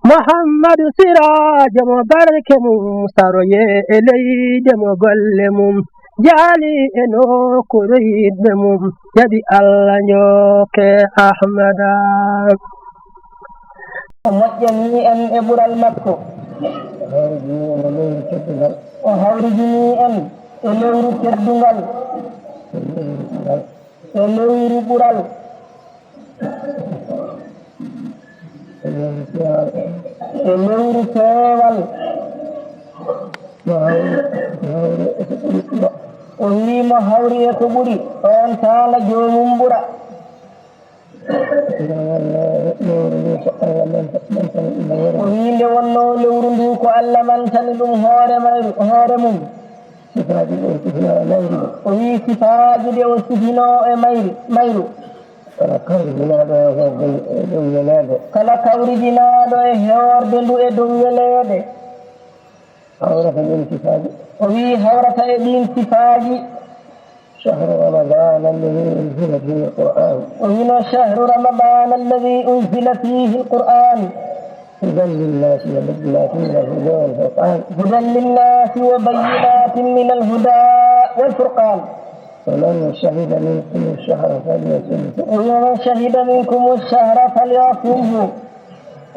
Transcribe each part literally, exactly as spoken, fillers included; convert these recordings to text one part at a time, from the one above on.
Muhammadu Siraajo mo barke mum saroye e leyde mo golle mum jaali e nokkuure yiɗɓe mum jaɓi Allah njokke Ahmada. O moƴƴanii en e ɓural makko. O hawrijini en e leyru teddungal. O hawrijini en e lewru teddungal. E leyru ɓural. E leyru ɓural. E leyru peewal. E leyru peewal. Mo hawri, mo hawri e ko ɓuri ɓura. O wii mo hawri e ko ɓuri, oon taala joomum ɓura. Nde wonnoo lewru ndu ko Allah mantani ɗum hoore mum. O wii nde wonnoo lewru ndu ko Allah mantani ɗum hoore mayru, hoore mum. Sifaaji ɗi o sifinoo e mayru. O wii sifaaji ɗi o sifinoo e mayri, mayru. Kala kawrijinaaɗo e dow, e dow weleede. Kala kawrijinaaɗo e hoorde ndu e dow weleede. Hawrata ɗiin sifaaji. O wii hawrata e ɗiin sifaaji. شهر رمضان الذي أنزل فيه القرآن. O wii no شهر رمضان الذي أنزل فيه القرآن. هدى للناس وبينات من الهدى والفرقان. هدى للناس وبينات من الهدى والفرقان. فمن شهد منكم الشهر فليصمه. ومن شهد منكم الشهر فليصمه.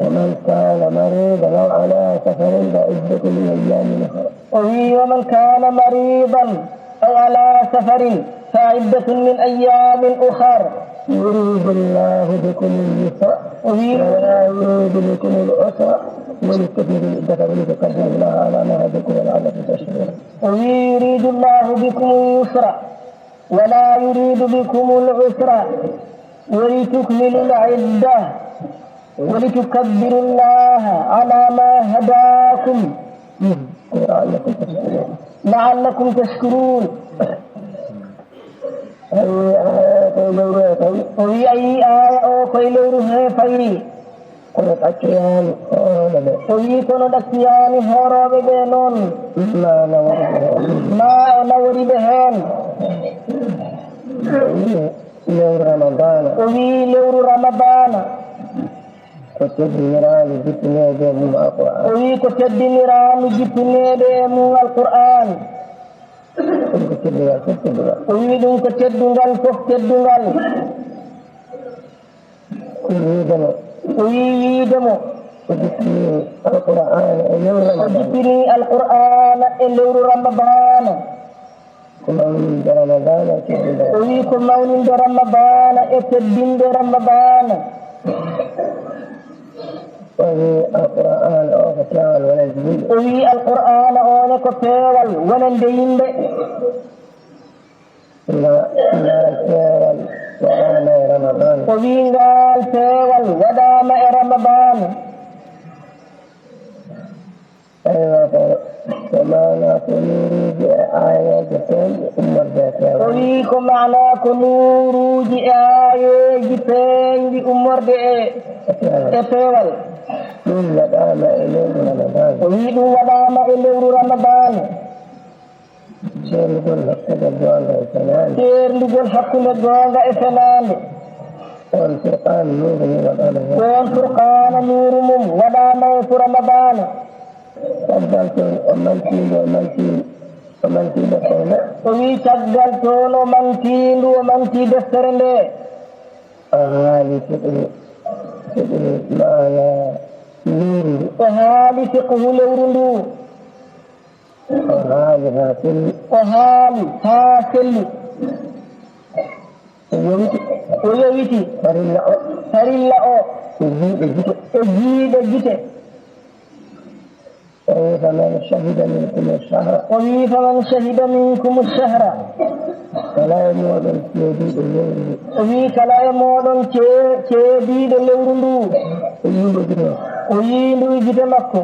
ومن كان مريضا أو على سفر فعدة من أيام أخر. O wii, ومن كان مريضا أو على سفر فعدة من أيام أخر. يريد الله بكم اليسر. O wii, ولا يريد بكم العسر ولتكملوا العدة ولتكبروا الله على ما هداكم ولعلكم تشكرون. O wii, يريد الله بكم اليسر ولا يريد بكم العسر ولتكملوا العدة ولتكبروا الله على ما هداكم ولعلكم تشكرون. لعلكم تشكرون. Ayi, aaya ko e lewru hee fawi. O wii, ayi, aaya o ko e lewru hee fawi. Kono ɗaccoyaani hoorooɓe ɓe. O wii, kono ɗaccoyaani hoorooɓe ɓe noon. Ma nawori ɓe heen. Ma o nawori ɓe heen. O wii, lewru Ramadaana. O wii, lewru Ramadaana. Ko teddiniraandu jippineede e mum Alqur'aan. O wii, ko teddiniraandu jippineede e mum Alqur'aan. Ɗum ko teddungal fof teddungal. O wii, ɗum ko teddungal fof teddungal. Ko wiide mo. O wii wiide mo. O jippini Alqur'aana e lewru Ramadaana. O jippini Alqur'aana e lewru Ramadaana. Ko mawninde Ramadaana e teddinde. O wii ko mawninde Ramadaana e teddinde Ramadaana. O wii Alqur'aana o ko peewal wonande yimɓe. O wii Alqur'aana o ne ko peewal wonande yimɓe. Nga-, ngaal peewal waɗaama e Ramadan. O wii ngaal peewal waɗaama e Ramadan. Aywa, ko, ko maanaa ko nuuruuji e aayeeje peeñɗi ummorde e peewal. O wii ko maanaa ko nuuruuji e aayeeji peeñɗi ummorde e, e peewal. E peewal. Ɗum waɗaama e lewru Ramadan. O wii ɗum waɗaama e lewru Ramadan. Ceerndugol hakkunde goonga e fenaande. Ceerndugol hakkunde goonga e fenaande. Oon Furqaana nuuru mum waɗaama heen. Oon Furqaana nuuru mum waɗaama e ko Ramadaana. Caggal toon o mantii ndu, o mantii, o mantii deftere nde. O wii caggal toon o mantii ndu, o mantii deftere nde. O haali fiqhu, fiqhu maanaa lewru ndu. O haali fiqhu lewru ndu. O haali haa selli. O haali haa selli. O yowiti. O yowiti. Farilla o. Farilla o. E jiiɗe gite. E jiiɗe gite. O wii, "Faman shahida minkumu shahra." O wii, "Faman shahida minkumu shahra." Kala e mooɗon ceediiɗo lewru ndu. O wii, "Kala e mooɗon cee-, ceediiɗo lewru ndu." O yii ndu gite. O yii ndu gite makko.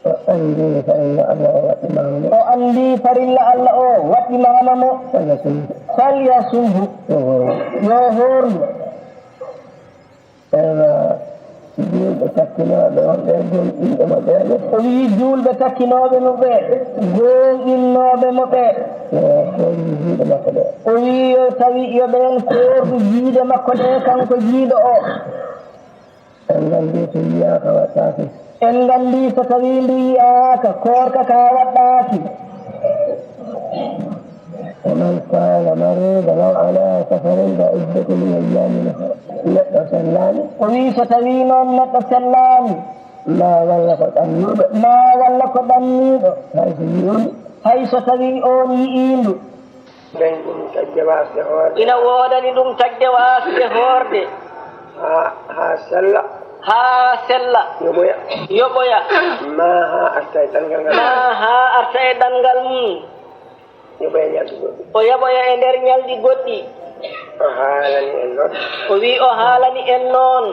O anndi farilla Allah o waɗɗimaama mo. O anndi farilla Allah o waɗɗimaama mo. Falyasum. Falyasumhu. Yo hoorndu. Yo hoorndu. Eywa, juulɓe takkinooɓe on ɓe, gomɗinɓe mo ɓe ɓe. O wii juulɓe takkinooɓe mo ɓe, gomɗinnooɓe mo ɓe. Yo koornu juuɗe makko ɗe. O wii yo tawi yo ɓeen koornu juuɗe makko ɗe, kanko jiiɗo o. En nganndi so yiyaaka waɗɗaaki. En nganndi so tawii ndu yiyaaka, koorka ka waɗɗaaki. ومن كان مريضا أو على سفر فعدة من أيام أخر. Neɗɗo sellaani. O wii so tawii noon neɗɗo sellaani. Ma walla ko ɗanniiɗo. Ma walla ko ɗanniiɗo. Hay so yi'ii. Hay so tawii oon yi'ii ndu. Ɓen ɗum tagde waasde hoorde. Ina woodani ɗum tagde waasde hoorde. Haa, haa sella. Haa sella. Yoɓoya. Yoɓoya. Ma haa arta e ɗanngal ngal. Ma haa arta e ɗanngal mum. Yoɓoya ñalɗi goɗɗi. O yoɓoya e nder ñalɗi goɗɗi. O haalani en noon. O wii o haalani en noon.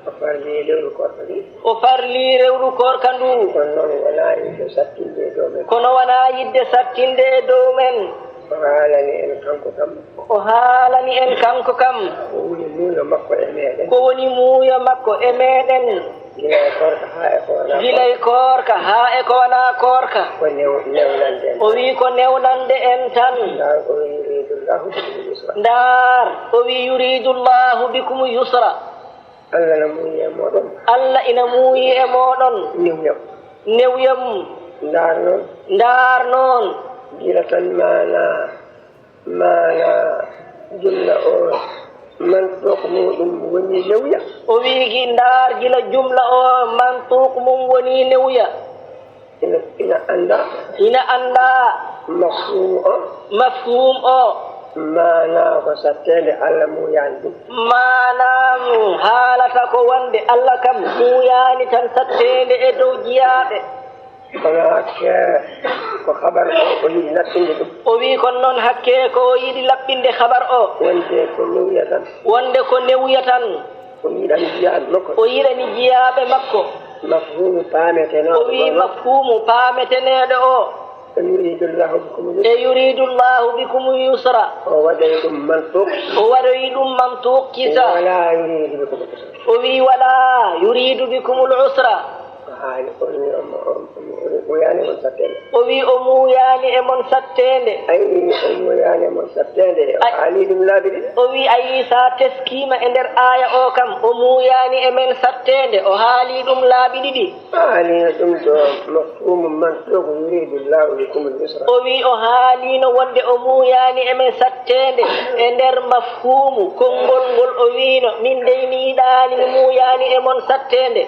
O farlii lewru koorka ndu. O farlii lewru koorka ndu. Kono noon wonaa yiɗde sattinde e dow men. Kono wonaa yiɗde sattinde e dow men. O haalani en kanko kam. O haalani en kanko kam. Ko woni muuyo makko e meeɗen. Ko woni muuyo makko e meeɗen. Gila e koorka haa e ko wonaa koorka. Gila e koorka haa e ko wonaa koorka. Ko new-, newnande en. O wii ko newnande en tan. Ndaar o wii yuriidullahu bikumul yusra. Ndaar o wii yuriidullahu bikumul yusra. Allah ina muuyi e mooɗon. Allah ina muuyi e mooɗon. Newya. Newya mum. Ndaar noon. Ndaar noon. Gila tan maanaa, maanaa jumla o mantuuq muuɗum woni newya. O wii gi ndaar gila jumla o mantuuq mum woni newya. Ina, ina anndaa. Ina anndaa. Mafhuumu o. Mafhuum o. Maanaa ko satteende Allah muuyaani ɗum. Maanaa mum haalata ko wonde Allah kam muuyaani tan satteende e dow jiyaaɓe. Kono hakke ko habar o, o yiɗi laɓɓinde ɗum. O wii kono noon hakke ko o yiɗi laɓɓinde habar o. Wonde ko newya tan. Wonde ko newya tan. O yiɗani jiyaaɓe makko. O yiɗani jiyaaɓe makko. Mafhuumu paametenooɗo. O wii mafhuumu paameteneeɗo o. E yuriidullahu bikumul yusra. E yuriidullahu bikumul yusra. O waɗoyi ɗum mantuuq. O waɗoyi ɗum mantuuq kisa. Wala yuriidu bikumul usra. O wii wala yuriidu bikumul usra. O haali, o wii on, on, on, on muuyaani mon satteende. O wii o muuyaani e mon satteende. Ay, o muuyaani e mon satteende. O haali ɗum laabi ɗiɗi. O wii, ayi, so a teskiima e nder aaya o kam, o muuyaani e men satteende, o haali ɗum laabi ɗiɗi. O haaliino ɗum to mafhuumu mantuuq yuriidullahu bikumul yusra. O wii o haaliino wonde o muuyaani e men satteende e nder mafhuumu konngol ngol o wiino, min dey mi yiɗaani, mi muuyaani e mon satteende.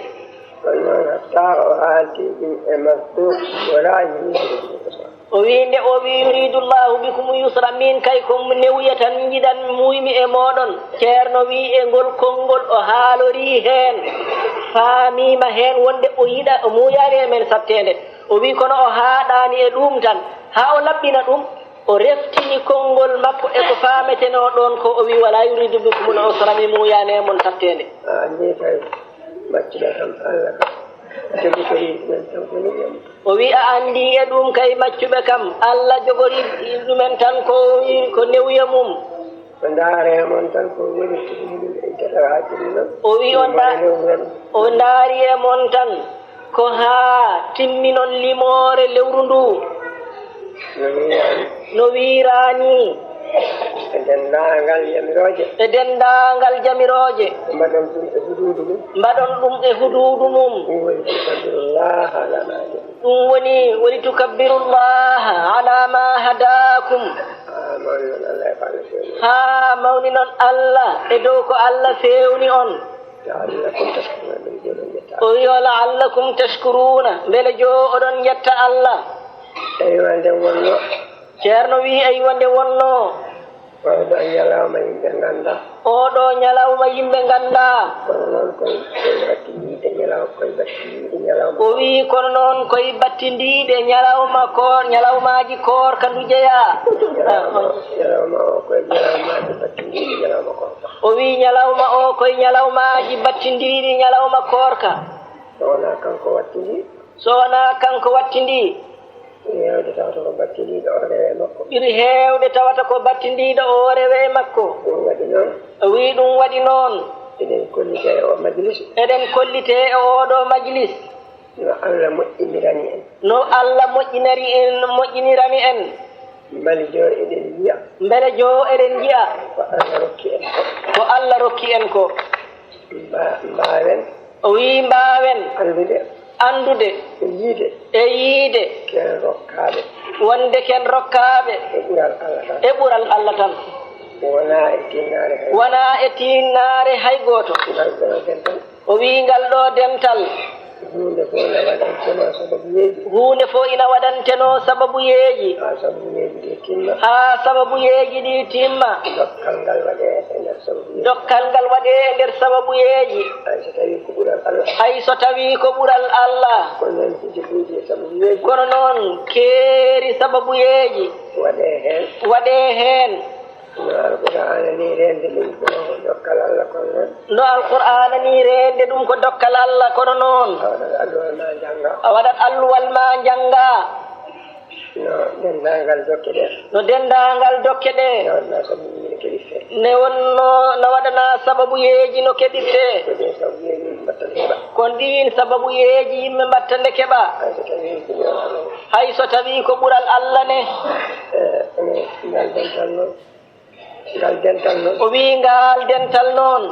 Kono noon, hatta o haalti ɗum e mantuuq, wala yuriidu bikumul usra. O wii, nde o wii, yuriidullahu bikumul yusra, miin kay ko newya tan njiɗan muuymi e mooɗon. Ceerno wii, e ngol konngol o haalorii heen, faamiima heen wonde o yiɗa, o muuyaani e men satteende. O wii, kono o haaɗaani e ɗuum tan, haa o laɓɓina ɗum, o reftini konngol makko e ko faametenoo ɗoon ko, o wii, wala yuriidu bikumul usra, mi muuyaani e mon satteende. A anndi kay, maccuɓe kam Allah kam, jogitori ɗumen tan ko newya mum. O wii, a anndi e ɗum kay, maccuɓe kam, Allah jogorii ɗumen tan ko, ko newya mum. O ndaare e mon tan ko woni ɗum e jatawaaji ɗum noon. O wii, o nda-, o ndaari e mon tan ko haa timminon limoore lewru ndu. No wiiraani. No wiiraani. E denndaangal jamirooje. E denndaangal jamirooje. Mbaɗon ɗum e huduudu mum. Mbaɗon ɗum e huduudu mum. Ɗum woni, walitukabbirullaha ala ma hadakum. Ɗum woni, walitukabbirullaha ala ma hadakum. Haa mawninon Allah e ko Allah fewni on. Haa mawninon Allah e dow ko Allah fewni on. La'allakum tashkuruna, mbele joo oɗon njetta Allah. O wii, la'allakum tashkuruna, mbele joo oɗon njetta Allah. Eywa, nde wonno. Ceerno wii, eywa, nde wonno. Oɗo ñalawma yimɓe nganndaa. Oɗo ñalawma yimɓe nganndaa. Kono noon koye, koye battindiiɗe ñalaw-, koye battindiiɗe ñalawma. O wii, kono noon koye battindiiɗe ñalawma koor-, ñalawmaaji koorka ndu jeyaa. Ñalawma, ñalawma o koye ñalawmaaji battindiiɗe ñalawma koorka. O wii, ñalawma o koye ñalawmaaji battindiiɗi ñalawma koorka. So wonaa kanko wattindi. So wonaa kanko wattindi. Ɓuri heewde tawata ko battindiiɗo o rewa e makko. Ɓuri heewde tawata ko battindiiɗo o rewa e makko. Ɗum waɗi noon. O wii, ɗum waɗi noon. Eɗen kollitee e o majlis. Eɗen kollitee e oɗo majlis. No Allah moƴƴinirani en. No Allah moƴƴinari en, moƴƴinirani en. Mbele joo eɗen njiya. Mbele joo eɗen njiya. Ko Allah rokki en ko. Ko Allah rokki en ko. Mba-, mbaawen. O wiyi mbaawen. Anndude. Anndude. E yiide. E yiide. Ken rokkaaɓe. Wonde ken rokkaaɓe. E ɓural Allah tan. E ɓural Allah tan. Wonaa e tinnaare hay. Wonaa e tinnaare hay gooto. Ngal ɗo dental. O wiyi ngal ɗo dental. Huunde fof ina waɗantenoo sababuyeeji. Huunde fof ina waɗantenoo sababuyeeji. Haa sababuyeeji ɗi timma. Haa sababuyeeji ɗi timma. Dokkal ngal waɗee e nder sababuyeeji. Dokkal ngal waɗee e nder sababuyeeji. Hay so tawii ko ɓural Allah. Hay so tawii ko ɓural Allah. Kono noon, hiji buuɗi e sababuyeeji. Kono noon, keeri sababuyeeji. Waɗee heen. Waɗee heen. No Alqur'aana ni reende ɗum ko dokkal Allah kono noon. No Alqur'aana ni reende ɗum ko dokkal Allah kono noon. A waɗat alluwal ma njannga. A waɗat alluwal ma njannga. No denndaangal dokke ɗe. No denndaangal dokke ɗe. No waɗanaa sababuyeeji no keɓirtee. Ne wonno, no waɗanaa sababuyeeji no keɓirtee. Ko ɗeen sababuyeeji yimɓe mbaɗta nde keɓa. Ko ɗiin sababuyeeji yimɓe mbaɗta nde keɓa. Hay so tawii ko ɓural Allah ne. Hay so tawii ko ɓural Allah ne. Eh, eh, ngal dental noon. Ngal dental noon. O wiyi ngal dental noon.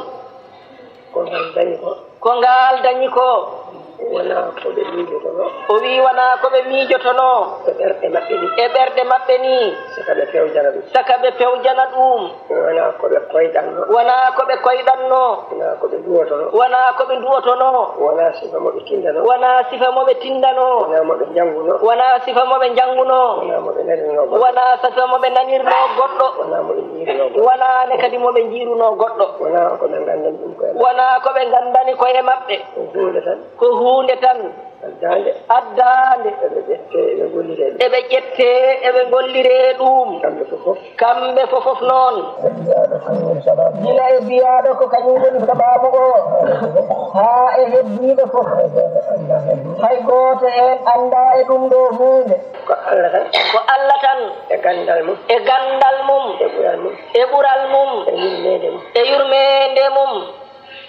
Ko ngal dañi ko. Ko ngal dañi ko. Wonaa ko ɓe miijotonoo. O wiyi wonaa ko ɓe miijotonoo. E ɓerɗe maɓɓe ni. E ɓerɗe maɓɓe ni. Saka ɓe pewjana ɗum. Saka ɓe pewjana ɗum. Wonaa ko ɓe koyɗannoo. Wonaa ko ɓe koyɗannoo. Wonaa ko ɓe nduwotonoo. Wonaa ko ɓe nduwotonoo. Wonaa sifa mo ɓe tindanoo. Wonaa sifa mo ɓe tindanoo. Wonaa mo ɓe njanngunoo. Wonaa sifa mo ɓe njanngunoo. Wonaa mo ɓe nanirnoo goɗɗo. Wonaa sifa mo ɓe nanirnoo goɗɗo. Wonaa mo ɓe njiirunoo goɗɗo. Wonaa ne kadi mo ɓe njiirunoo goɗɗo. Wonaa ko ɓe nganndani ɗum koye maɓɓe. Wonaa ko ɓe nganndani koye maɓɓe. Ko huunde tan. Ko huunde tan. Addaande. Addaande. Eɓe ƴettee, eɓe ngolliree ɗum. Eɓe ƴettee, eɓe ngolliree ɗum. Kamɓe fof fof. Kamɓe fof fof noon. Gila e biyaaɗo ko kañum woni sabaabu o, haa e heddiiɓe fof. Hay gooto en anndaa e ɗum ɗo huunde. Ko Allah tan. Ko Allah tan. E ganndal mum. E ganndal mum. E ɓural mum. E ɓural mum. E yurmeende mum. E yurmeende mum.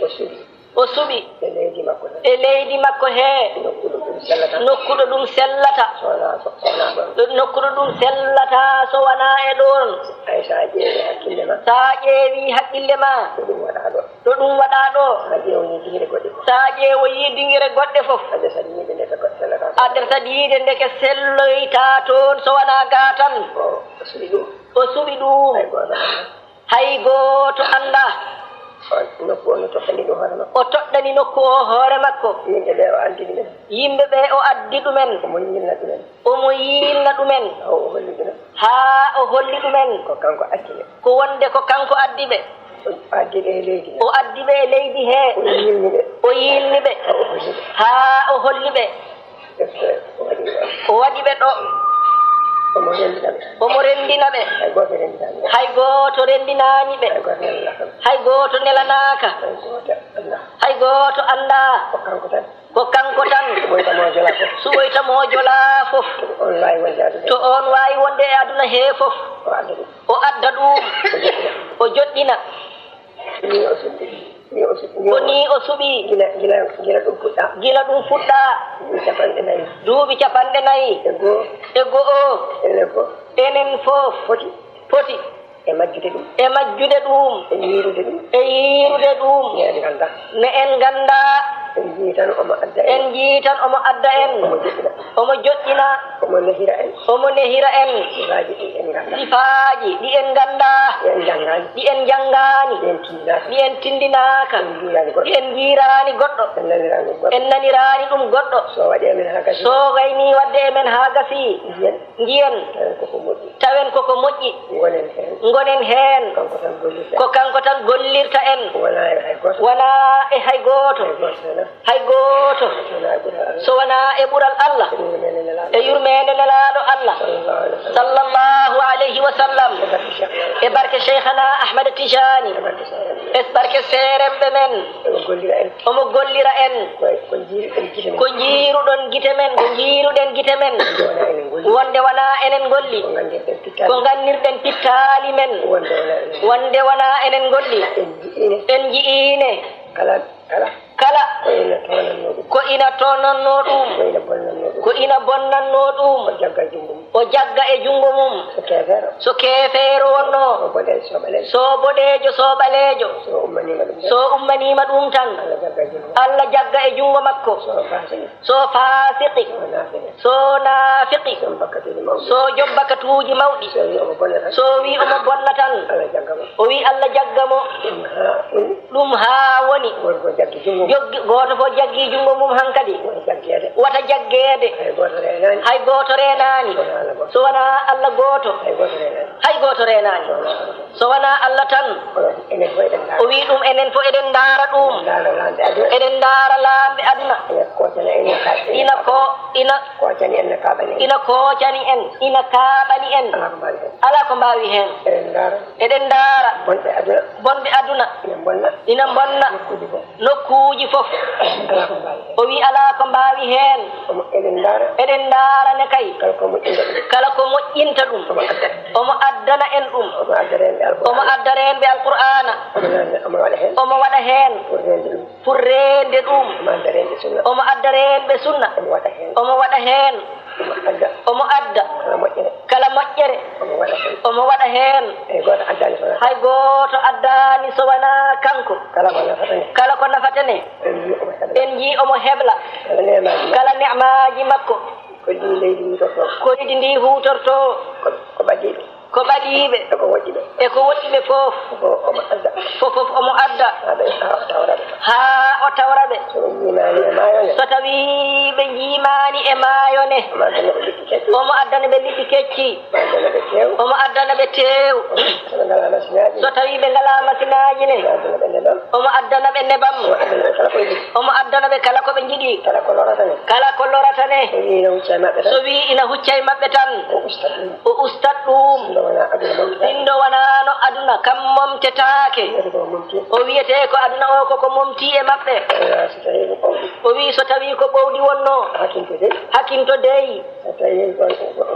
O suɓi. O suɓi. E leydi makko tan. E leydi makko he. Nokku ɗo ɗum sellata. Nokku ɗo ɗum sellata. So wonaa so, so wonaa ɗoon. Nokku ɗo ɗum sellata so wonaa e ɗoon. Hay so a ƴeewi hakkille ma. So a ƴeewi hakkille ma. Ko ɗum waɗaa ɗo. Ɗo ɗum waɗaa ɗo. So a ƴeewoyii dingire goɗɗe fof. So a ƴeewoyii dingire goɗɗe fof. A desat yiide ndeke goɗɗe sellata. A desat yiide ndeke selloytaa toon so wonaa gaa tan. O, o suɓi ɗum. O suɓi ɗum. Hay gooto anndaa. Hay gooto anndaa. O, nokku o no toɗɗani ɗum hoore makko. O toɗɗani nokku o hoore makko. Yimɓe ɓe o addi ɗumen. Yimɓe ɓe o addi ɗumen. Omo yiilna ɗumen. Omo yiilna ɗumen. Haa o holli ɗumen. Haa o holli ɗumen. Ko kanko addi ɓe. Ko wonde ko kanko addi ɓe. O addi ɓe e leydi he. O addi ɓe e leydi he. O yiilni ɓe. O yiilni ɓe. Haa o holli ɓe. Haa o holli ɓe. Ɓe, o waɗi ɓe. O waɗi ɓe ɗo. Omo renndina ɓe. Omo renndina ɓe. Hay gooto renndinaani ɓe. Hay gooto renndinaani ɓe. Hay gooto nelanaaka ɓe. Hay gooto nelanaaka. Hay gooto anndaa. Hay gooto anndaa. Ko kanko tan. Ko kanko tan. Suɓoyta mo o jola fof. Suɓoyta mo o jola fof. To oon waawi wonde aduna he. To oon waawi wonde e aduna he fof. O adda ɗum. O adda ɗum. O joɗɗina. O joɗɗina. Ni o suɓi, ni o suɓi, ni o Ko ni o suɓi. Gila, gila, gila ɗum fuɗɗaa. Gila ɗum fuɗɗaa. Duuɓi capanɗe nayi. Duuɓi capanɗe nayi. E goo. E go'o. Enen fof. Enen fof. Poti. Poti. E majjude ɗum. E majjude ɗum. E yiirude ɗum. E yiirude ɗum. Ne en nganndaa. Ne en nganndaa. En njii tan omo adda en. En njii tan omo adda en. Omo joɗɗina. Omo joɗɗina. Omo nehira en. Omo nehira en. Sifaaji ɗi en nganndaa. Sifaaji ɗi en nganndaa. Ɗi en njanngaani. Ɗi en njanngaani. Ɗi en tindinaaka. Ɗi en tindinaaka. En njiiraani goɗɗo. Ɗi en njiiraani goɗɗo. En naniraani ɗum goɗɗo. En naniraani ɗum goɗɗo. So waɗi e men haa gasi. So waynii waɗde e men haa gasi. Njiyen. Njiyen. Tawen koko moƴƴi. Tawen koko moƴƴi. Ngonen heen. Ngonen heen. Kanko tan gollirta en. Ko kanko tan gollirta en. Wonaa e hay gooto. Wonaa e hay gooto. Hay gooto tan. Hay gooto. So wonaa e ɓural Allah. So wonaa e ɓural Allah. E yurmeende Nelaaɗo. E yurmeende Nelaaɗo Allah. Sallallahu alayhi wa sallam. Sallallahu alayhi wa sallam. E barke Cheikh. E barke Cheikhana Ahmad Tijani. E barke seerenɓe. E barke seerenɓe men. Omo gollira en. Omo gollira en. Ko, ko njiiruɗen gite men. Ko njiiruɗon gite men. Ko njiiruɗen gite men. Wonde wonaa enen ngolli. Wonde wonaa enen ngolli. Ko nganndirɗen pittaali. Ko nganndirɗen pittaali men. Wonde wonaa enen ngolli. Wonde wonaa enen ngolli. En nji'ine. En nji'ine. Kala. Kala. Kala. Ko ina toonannoo ɗum. Ko ina toonannoo ɗum. Ko ina bonnannoo ɗum. Ko ina bonnannoo ɗum. O jagga e junngo mum. O jagga e junngo mum. So keefeero. So keefeero wonnoo. So boɗeejo, so ɓaleejo. So boɗeejo, so ɓaleejo. So ummaniima ɗum tan. So ummaniima ɗum tan. Allah jagga e junngo. Allah jagga e junngo makko. So faasiqi. So faasiqi. So naafiqi. So naafiqi. So joom bakkatuuji mawɗi. So joom bakkatuuji mawɗi. So wii omo bonna tan. So wii omo bonna tan. Allah jagga mo. O wii Allah jagga mo. Ɗum haa woni. Ɗum haa woni. Gooto fof jaggi junngo mum. Joggi, gooto fof jaggi junngo mum hankadi. Wota jaggeede. Wota jaggeede. Hay gooto reenaani. Hay gooto reenaani. So wonaa Allah gooto. So wonaa Allah gooto. Hay gooto reenaani. Hay gooto reenaani. So wonaa Allah tan. So wonaa Allah tan. Kono enen fof eɗen ndaara. O wii ɗum enen fof eɗen ndaara ɗum. Eɗen ndaara laamɓe aduna. Eɗen ndaara laamɓe aduna. Ina koocana en, ina kaaɓa en. Ina ko, ina koocani en, no kaaɓani en. Ina koocani en, ina kaaɓani en. Alaa ko mbaawi heen. Alaa ko mbaawi heen. Eɗen ndaara. Eɗen ndaara. Bonɓe aduna. Bonɓe aduna. Ina mbonna. Ina mbonna. Nokkuuji fof. Nokkuuji fof. Alaa ko mbaawi heen. O wii alaa ko mbaawi heen. Omo eɗen ndaara. Eɗen ndaara ne kay. Kala ko moƴƴinta ɗum. Kala ko moƴƴinta ɗum. Omo adda. Omo addana en ɗum. Omo adda reenɓe Alqur'aana. Omo adda reenɓe Alqur'aana. Omo waɗa heen. Omo waɗa heen. Furreende ɗum. Furreende ɗum. Omo adda reenɓe sunna. Omo adda reenɓe sunna. Omo waɗa heen. Omo waɗa heen. Omo adda. Omo adda. Kala moƴƴere. Kala moƴƴere. Omo waɗa heen. Omo waɗa heen. Hay gooto addaani so wonaa. Hay gooto addaani so wonaa kanko. Kala ko nafata ne. Kala ko nafata ne. En njii omo hebla. En njii omo hebla. Kala neemaaji makko. Kala neemaaji makko. Ko ɗi leydi huutortoo. Ko leydi ndi huutortoo. Ko, ko ɓadiiɓe. Ko ɓadiiɓe. E ko woɗɗiɓe. E ko woɗɗiɓe fof. Fof omo adda. Fof, fof omo adda. Haa ɓe, haa o tawra ɓe. Haa o tawra ɓe. So ɓe njiimaani e maayo ne. So tawii ɓe njiimaani e maayo ne. Omo addana ɓe liɗɗi kecci. Omo addana ɓe liɗɗi kecci. Omo addana ɓe teew. Omo addana ɓe teew. So ɓe ngalaa masinaaji. So tawii ɓe ngalaa masinaaji ne. Omo addana ɓe nebam. Omo addana ɓe nebam. Omo addana ɓe kala ko ɓe njiɗi. Omo addana ɓe kala ko ɓe njiɗi. Kala ko lorata ne. Kala ko lorata ne. So wii ina hucca e maɓɓe tan. So wii ina hucca e maɓɓe tan. O ustat ɗum. O ustat ɗum. Sinno wonaa aduna momtata. Sinno wonaano aduna kam momtetaake. Wiyetee ko momti. O wiyetee ko aduna o koko momti e maɓɓe. Walla so tawii ko ɓowɗi. O wii so tawii ko ɓowɗi wonnoo. Hakinto dey. Hakinto dey. So tawii ko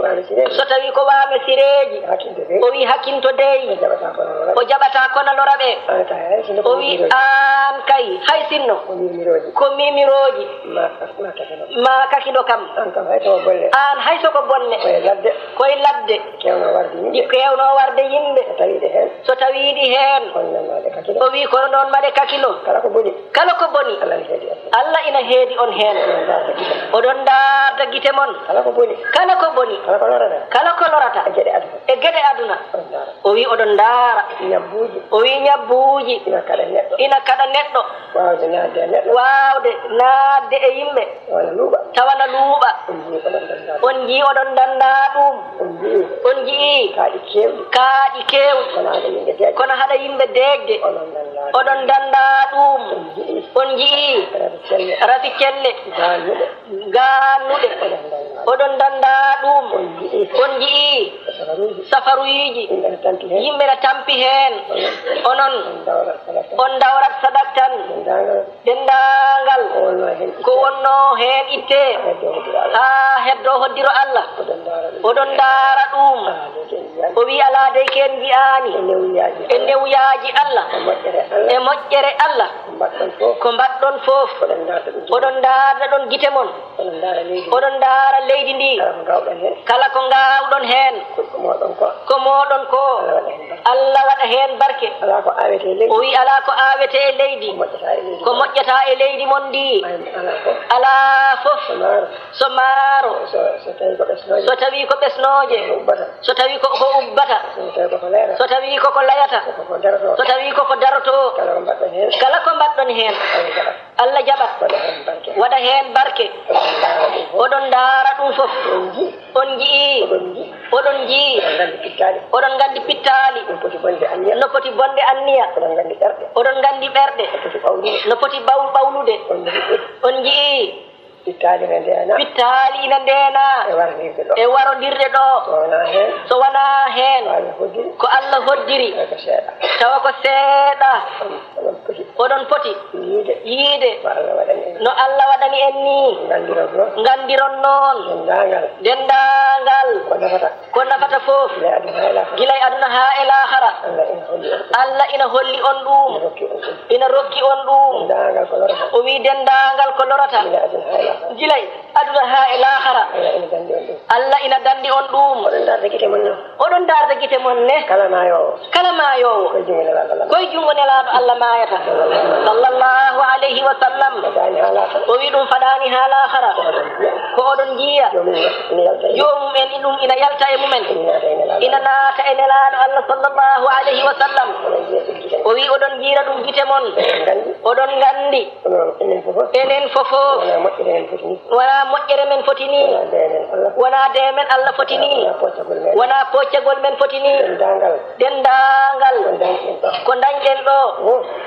waame sireeji. So tawii ko waame sireeji. Hakinto dey. O wii hakinto dey. O jaɓataa kono lora ɓe. O jaɓataa kono lora ɓe. Aan kay, hay sinno ko mimirooji. O wii aan kay, hay sinno. Ko mimirooji. Ko mimirooji. Ma, ma kakiɗo. Ma kakiɗo kam. Aan kam hay so ko bonne. Aan hay so ko bonne. Koye ladde. Koye ladde. Keewnoo warde yimɓe. Ɗi keewnoo warde yimɓe. So tawii ɗe heen. So tawii ɗi heen. Kono noon ma ɗe kakiɗo. O wii kono noon ma ɗe kakiɗo. Kala ko boni. Kala ko boni. Allah ina heedi on. Allah ina heedi on heen. Oɗon ndaarda gite mon. Oɗon ndaarda gite mon. Kala ko boni. Kala ko boni. Kala ko lorata. Kala ko lorata. E geɗe aduna. E geɗe aduna. Oɗon ndaara. O wii oɗon ndaara. Ñabbuuji. O wii ñabbuuji. Ina kaɗa neɗɗo. Ina kaɗa neɗɗo. Waawde naatde e neɗɗo. Waawde naatde e yimɓe. Tawa na luuɓa. Tawa na luuɓa. On njii oɗon dannda. On njii oɗon dannda ɗum. On njii. On njii. Kaaɗi keewɗi. Kaaɗi keewɗi. Kono haɗa yimɓe deeƴde. Kono haɗa yimɓe deeƴde. Oɗon dannda. Oɗon dannda ɗum. On njii. On njii. Rafi celle. Rafi celle. Gaannuɗe. Gaannuɗe. Oɗon dannda. Oɗon dannda ɗum. On njii. On njii. Safaruuji. Safaruuji. Yimɓe na tampi heen. Yimɓe na tampi heen. Onon. Onon. On dawrat sadak tan. On dawrat sadak tan. Denndaangal. Denndaangal. Ko wonnoo heen itte. Ko wonnoo heen itte. Haa heddo hoddiro Allah. Haa heddo hoddiro Allah. Oɗon ndaara ɗum. Oɗon ndaara ɗum. Alaa dey ko en njiyaani. O wii alaa dey ko en njiyaani. E newuyaaji Allah. E newuyaaji Allah. E moƴƴere Allah. E moƴƴere Allah. Ko mbaɗɗon fof. Ko mbaɗɗon fof. Oɗon ndaarda ɗum. Oɗon ndaarda ɗon gite mon. Oɗon ndaara leydi ndi. Oɗon ndaara leydi ndi. Kala ko ngaawɗon heen. Kala ko ngaawɗon heen. Ko, ko mooɗon ko. Ko mooɗon ko. Allah waɗa heen barke. Allah waɗa heen barke. Alaa ko aawetee e leydi. O wii alaa ko aawetee e leydi. Ko moƴƴata e leydi. Ko moƴƴata e leydi mon ndi. Ay, alaa fof. Alaa fof. So maaro. So maaro. So, so tawii ko ɓesnooje. So tawii ko ɓesnooje. Ko ubbata. So tawii ko, ko ubbata. So tawii ko ko layata. So tawii ko ko layata. So tawii ko ko darotoo. So tawii ko ko darotoo. Kala ko mbaɗɗon heen. Kala ko mbaɗɗon heen. Allah jaɓat. Allah jaɓat. Waɗa heen barke. Waɗa heen barke. Oɗon ndaara ɗum fof. Oɗon ndaara ɗum fof. On njii. On njii. Oɗon njii. Oɗon njii. Oɗon nganndi pittaali. Oɗon nganndi pittaali. No poti bonde anniya. No poti bonde anniya. Oɗon nganndi ɓerɗe. Oɗon nganndi ɓerɗe. No poti ɓawlude. No poti ɓaw-, ɓawlude. On njii. On njii. Pittaali ina ndeena. Pittaali ina ndeena. E warondirde ɗo. E warondirde ɗo. So wonaa heen. So wonaa heen. Ko Allah hoddiri. Ko Allah hoddiri. Tawa ko seeɗa. Tawa ko seeɗa. Oɗon poti. Oɗon poti. Yiide. Yiide. No Allah waɗani en. No Allah waɗani en nii. Nganndiron noon. Nganndiron noon. Denndaangal. Denndaangal. Ko nafata. Ko nafata fof. Gila e aduna haa e laakhira. Gila e aduna haa e laakhira. Allah ina holli on. Allah ina holli on ɗum. Ina rokki on ɗum. Ina rokki on ɗum. Denndaangal ko lorata. O wii denndaangal ko lorata. Gila e aduna haa e laakhira. Gilay aduna haa e laakara. Allah ina danndi on ɗum. Allah ina danndi on ɗum. Oɗon darda gite mon ne. Oɗon darda gite mon ne. Kala maayoowo. Kala maayoowo. Koye junngo Nelaaɗo Allah. Koye junngo Nelaaɗo Allah maayata. Sallallahu alayhi wa sallam. Faɗaani haa laakara. O wi ɗum faɗaani haa laakara. Ko oɗon njiya. Ko oɗon njiya. Joomum ina yalta e. Joomum en ɗum ina yalta e mumen. Ina naata e Nelaaɗo. Ina naata e Nelaaɗo Allah sallallahu alayhi wa sallam. Oɗon njiya ɗum gite. O wi oɗon njiira ɗum gite mon. Oɗon nganndi. Oɗon nganndi. Enen fof. Enen fof. Wonaa moƴƴere men foti ni. Wonaa moƴƴere men foti ni. Wonaa dee men Allah. Wonaa dee men Allah foti ni. Wonaa poccagol men. Wonaa poccagol men foti ni. Denndaangal. Denndaangal. Ko dañɗen ɗo. Ko dañɗen ɗo.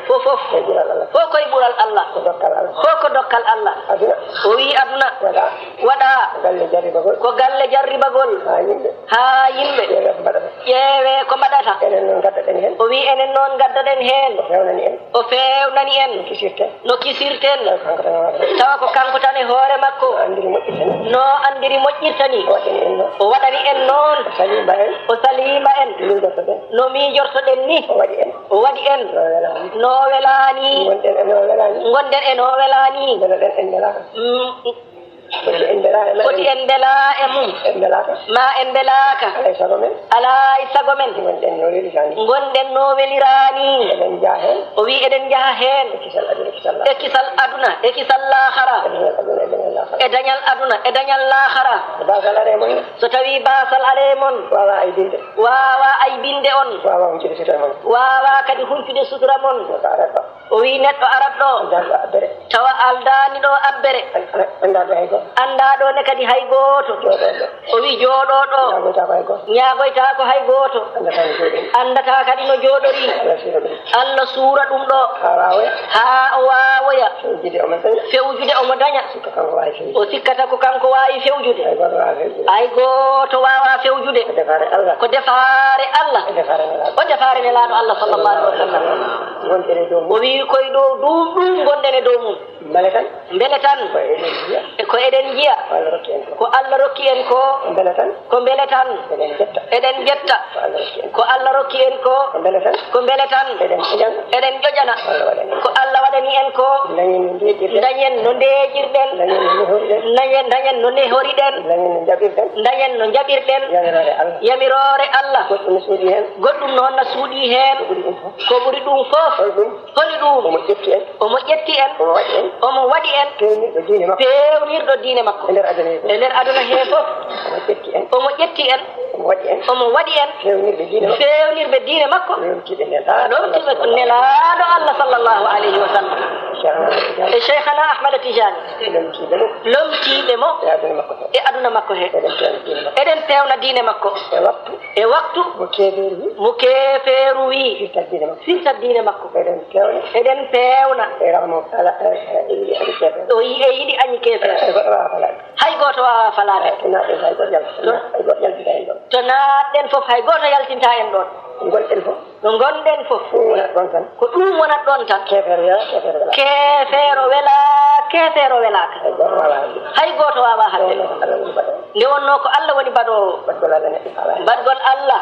Fof. Fof, fof. Koye ɓural Allah. Fof koye ɓural Allah. Ko dokkal Allah. Fof ko dokkal Allah. Aduna. O wi aduna. Waɗa. Waɗa. Ko galle jarribagol. Ko galle jarribagol. Haa yimɓe. Haa yimɓe. Ƴeewe ko mbaɗata. Ƴeewe ko mbaɗata. Enen noon ngaddaɗen heen. O wi enen noon ngaddaɗen heen. O feewnani en. O feewnani en. No kisirten. No kisirten. Tawa ko kanko tan e hoore makko. Tawa ko kanko tan e hoore makko. No anndiri moƴƴirta ni. No anndiri moƴƴirta ni. O waɗani en noon. O waɗani en noon. O saliima en. O saliima en. No miijortoɗen. No miijortoɗen ni. O waɗi en. O waɗi en. No welaani. No welaani. Ngonɗen e no welaani. Ngonɗen e no welaani. Mbelaɗen en mbelaaka. Mm. Foti en mbelaa e ma. Foti en mbelaa e mum. En mbelaaka. Ma en mbelaaka. Alaa e sago men. Alaa e sago men. Ngonɗen no weliraani. Ngonɗen no weliraani. Eɗen njaha heen. O wi eɗen njaha heen. E kisal aduna, e kisal laakara. E kisal aduna, e kisal laakara. E dañal aduna, e dañal laakara. E dañal aduna, e dañal laakara. So baasal arii e mon. So tawii baasal arii e mon. Waawaa aybinde. Waawaa aybinde on. Waawaa huñcude sutura mon. Waawaa kadi huñcude sutura mon. Neɗɗo arat ɗo. O wi neɗɗo arat ɗo. Aldaa ɗo abbere. Tawa aldaani ɗo abbere. An-, an-, anndaa ɗo hay gooto. Anndaa ɗo ne kadi hay gooto. Jooɗoo ɗo. O wi jooɗoo ɗo. Ñaagoytaako hay gooto. Ñaagoytaako hay gooto. Anndataa no jooɗori. Anndataa kadi no jooɗori. Allah suura ɗum. Allah suura ɗum ɗo. Haa waawoya. Haa o waawoya. Fewjude omo daña. Fewjude omo daña. Hikka kanko waawi fewjude. O sikkata ko kanko waawi fewjude. Hay gooto waawaa fewjude. Hay gooto waawaa fewjude. Ko defaare Allah. Ko defaare Allah. E defaare Nelaaɗo. O defaare Nelaaɗo Allah sallallahu alayhi wa sallam. Ngonɗen e dow mum. O wi koye dow ɗum, ɗum ngonɗen e dow mum. Mbele tan. Mbele tan. Ko eɗen njiya. E ko eɗen njiya. Ko Allah rokki en ko. Ko Allah rokki en ko. Ko mbele tan. Ko mbele tan. Eɗen njetta. Eɗen njetta. Ko Allah rokki en ko. Ko Allah rokki en ko. Ko mbele tan. Ko mbele tan. Eɗen ƴoƴana. Eɗen ƴoƴana. Ko Allah waɗani en. Ko Allah waɗani en ko. Dañen no ndeeƴirɗen. Dañen no ndeeƴirɗen. Dañen no nehoriɗen. Dañen, dañen no nehoriɗen. Dañen no njaɓirɗen. Dañen no njaɓirɗen. Yamiroore Allah. Yamiroore Allah. Goɗɗum no suuɗii heen. Goɗɗum noon na suuɗii heen. Ko ɓuri ɗum fof. Ko ɓuri ɗum fof. Holi ɗum? Holi ɗum? Omo ƴetti en. Omo ƴetti en. Omo waɗi en. Omo waɗi en. Peewnirɗo diine makko. Peewnirɗo diine makko. E nder aduna hee fof. E nder aduna hee fof. Omo ƴetti en. Omo ƴetti en. Omo waɗi en. Omo waɗi en. Feewnirɓe diine makko. Feewnirɓe diine makko. Lomtiiɓe Nelaaɗo Allah. Lomtiiɓe Nelaaɗo Allah sallallahu alayhi wa sallam. Cheikhana Ahmada Tijani. E Cheikhana Ahmada Tijani. Lomtiiɓe mo. Lomtiiɓe mo. E aduna makko hee. E aduna makko hee. Eɗen peewna diine makko. Eɗen peewna diine makko. E waktu. E waktu. Mo keefeeru wi. Mo keefeeru wi. Firtat diine makko. Firtat diine makko. Eɗen peewna. Eɗen peewna. E ramu ala, e, e, e yiɗi añi keefeero. O yi-, e yiɗi añi keefeero. E goɗɗo waawaa falaade. Hay gooto waawaa falaade. E, to naatɗen hay gooto yalta-, to, hay gooto yaltita heen ɗoon. To naatɗen fof hay gooto yaltintaa en ɗoon. Ngonɗen fof. No ngonɗen fof. Ɗum wonat ɗoon tan. Ko ɗum wonat ɗoon tan. Keefeero welaa, keefeero welaa. Keefeero welaa, keefeero welaaka. Hay gooto waawaa haalde. Hay gooto waawaa haalde. Nde wonnoo ko Allah woni baɗoowo. Nde wonnoo ko Allah woni baɗoowo. Baɗgol Allah neɗɗo faalaani. Baɗgol Allah.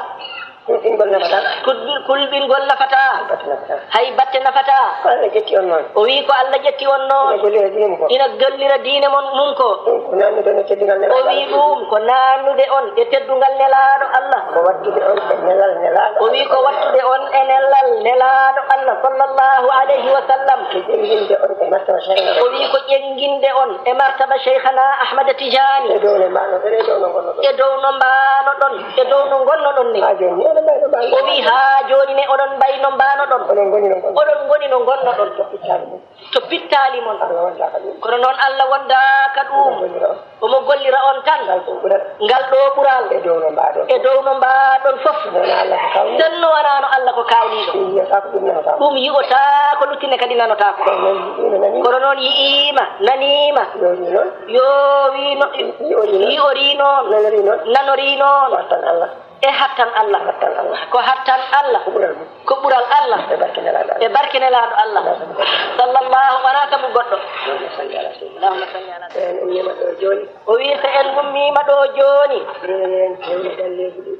Kulɓingol nafataa. Kulɓi-, kulɓingol nafataa. Batte nafataa. Hay batte nafataa. Ko Allah ƴetti on noon. O wii ko Allah ƴetti on noon. Ina gollira diine mum ko. Ina gollira diine mon, mum ko. Ɗum ko naatnude on e teddungal Nelaaɗo. O wii ɗum ko naatnude on e teddungal Nelaaɗo Allah. Ko wattude on e nelal Nelaaɗo Allah. O wii ko wattude on e nelal Nelaaɗo Allah sallallahu alayhi wa sallam. Ko ƴeŋnginde on e martaba Cheikhana. O wii ko ƴeŋnginde on e martaba Cheikhana Ahmada Tijani. E dow no mbaano-ɗon, e dow no ngonno-ɗon. E dow no mbaano-ɗon, e dow no ngonno-ɗon ni. Haa jooni ni oɗon mbayno mbaano-ɗon. O wii haa jooni ne oɗon mbayno mbaano-ɗon. Oɗon ngoni no ngonno-ɗon. Oɗon ngoni no ngonno-ɗon. To pittaali mon. To pittaali mon. Allah wondaaka ɗum. Kono noon Allah wondaaka ɗum. Omo gollira on. Omo gollira on tan. Ngal ɗo ɓural. Ngal ɗo ɓural. E dow no mbaa-ɗon. E dow no mbaa-ɗon fof. Sinno wonaa Allah ko kaawniiɗo. Sinno wonaa no Allah ko kaawniiɗo. Ɗum yi'otaako, ɗum nanotaako. Ɗum yi'otaako, luttine kadi nanotaako. Kono noon yi'iino, nani. Kono noon yi'iima, naniima. Yo o ri noon. Yo o wi no-, yi-, yi-, o ri noon. Yi-, o ri noon. Nanori noon. Nanori noon. Ko hattan Allah. E hattan Allah. Hattan Allah. Ko hattan Allah. Ko ɓural mum. Ko ɓural Allah. E barke Nelaaɗo Allah. E barke Nelaaɗo Allah. Wonaa sabu goɗɗo. Sallallahu, wonaa sabu goɗɗo. Allahumma salli ala sayyidina. Allahumma salli ala sayyidina. En ummiima ɗo jooni. O wii so en ummiima ɗo jooni. Eɗen pewna galleeji ɗi.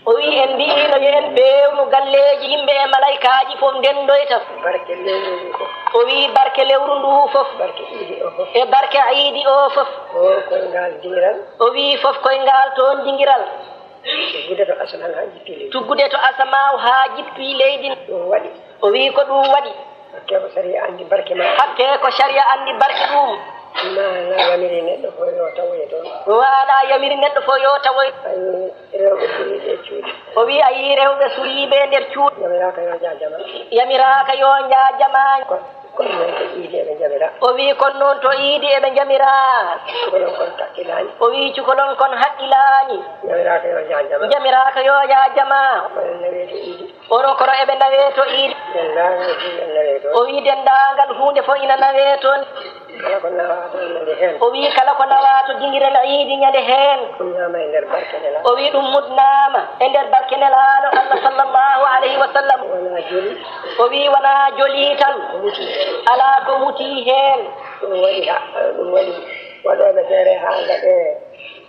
O wi'i, en mbi'iino yo en peewnu galleeji yimɓe e malaykaaji fof ndenndoyta. Barke lewru ndu fof. O wi'i, barke lewru ndu fof. Barke iidi o fof. E barke iidi o fof. O koyngal dingiral. O wi'i, fof koyngal toon dingiral. Tuggude to asamaan haa jippi leydi. Tuggude to asamaaw haa jippi leydi. Ɗum waɗi. O wi'i, ko ɗum waɗi. Hakke ko sariya anndi barke ma. Hakke ko sariya anndi barke ɗum. Ma na yamiri neɗɗo fof yo tawoye toon. Waɗa yamiri neɗɗo fof yo tawoye. Ay, rewɓe suriiɓe e cuuɗi. O wi'i, a yii rewɓe suriiɓe nder cuuɗi. Yamiraaka yo njaajama. Yamiraaka yo njaajama. Ko, kono noon to iidi eɓe njamira. O wi'i, kono noon to iidi eɓe njamira. Cukalon kon takkilaani. O wi'i, cukalon kon haqqilani. Yamiraaka yo njaajama. Yamiraaka yo njaajama. Kono nawee to iidi. Onon kono eɓe nawee to iidi. Denndaangal huunde nawee toon. O wi'i denndaangal huunde fof ina nawee toon. Kala ko nawaa to ñande heen. O wi'i kala ko nawaa to dingiral iidi ñande heen. Ɗum naama e nder barke Nelaaɗo. O wi'i ɗum mudnaama e nder barke Nelaaɗo Allah sallallahu alayhi wa sallam. Wonaa joli. O wi'i wonaa joli tan. Ko muti. Alaa ko muti heen. Ɗum waɗi ha, ɗum waɗi waɗooɓe feere haa ngaɗee.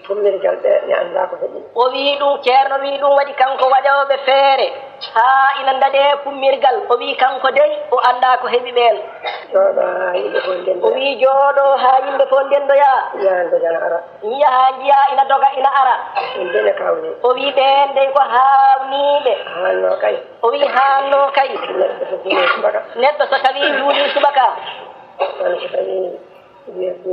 Pummirgal ɓe ne anndaa ko heɓi. O wi'i ɗum, Ceerno wi'i ɗum waɗi kanko waɗooɓe feere haa ina ndaɗee pummirgal. O wi'i kanko dey o anndaa ko heɓi ɓeen. Jooɗo haa yimɓe fof ndenndoya. O wi'i jooɗo haa yimɓe fof ndenndoya. Njiyaa ina doga ina ara. Njiyaa haa njiyaa ina doga ina ara. Ɗum dey ne kawni. O wi'i ɓeen dey ko haawniiɓe. Haanno kay. O wi'i haanno kay. Neɗɗo so juulii subaka. Neɗɗo so tawii juulii subaka. Kono so tawii Wirdi,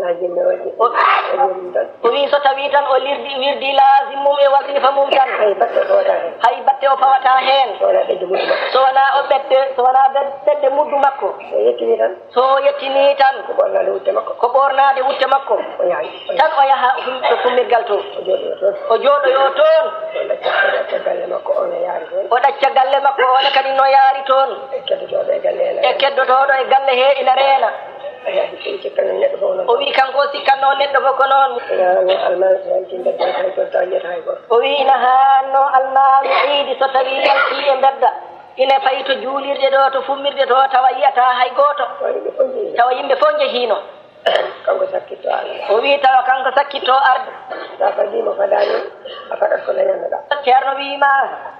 na jinne waɗi. O, o wirdi tan. O wi'i so tawii tan o lirdi, wirdi laazim mum e wasifa mum tan. Hay batte o fawata heen. Hay batte o fawata heen. So wonaa ɓedde muddu makko. So wonaa o ɓedde, so wonaa bed-, ɓedde muddu makko. So yettinii tan. So yettinii tan. Ko ɓoornaade wutte makko. Ko ɓoornaade wutte makko. O yahay. Tan o yaha hum-, to pummirgal to. O jooɗoyo toon. O jooɗoyo toon. O ɗacca, o ɗacca galle makko, o no yaari toon. O ɗacca galle makko, o ne kadi no yaari toon. E keddotooɗo e galle hee ina reena. E keddotooɗo e galle hee ina reena. Eey, ɗum sikkanno neɗɗo fof noon. O wi'i kanko o sikkanno neɗɗo fof ko noon. Ina haanno almaami so yaltii mbedda, hay so tawa yiyata hay gooto. O wi'i ina haanno almaami iidi so tawii yaltii e mbedda, ina fayi to juulirde ɗo, to fummirde to, tawa yiyataa hay gooto. Tawa yimɓe fof njehii. Tawa yimɓe fof njehiino. Kanko sakkitto arde. O wi'i tawa kanko sakkitto arde. Sa fadii mo fadaani, a fadat ko dañannoɗaa. Ceerno wi'i ma,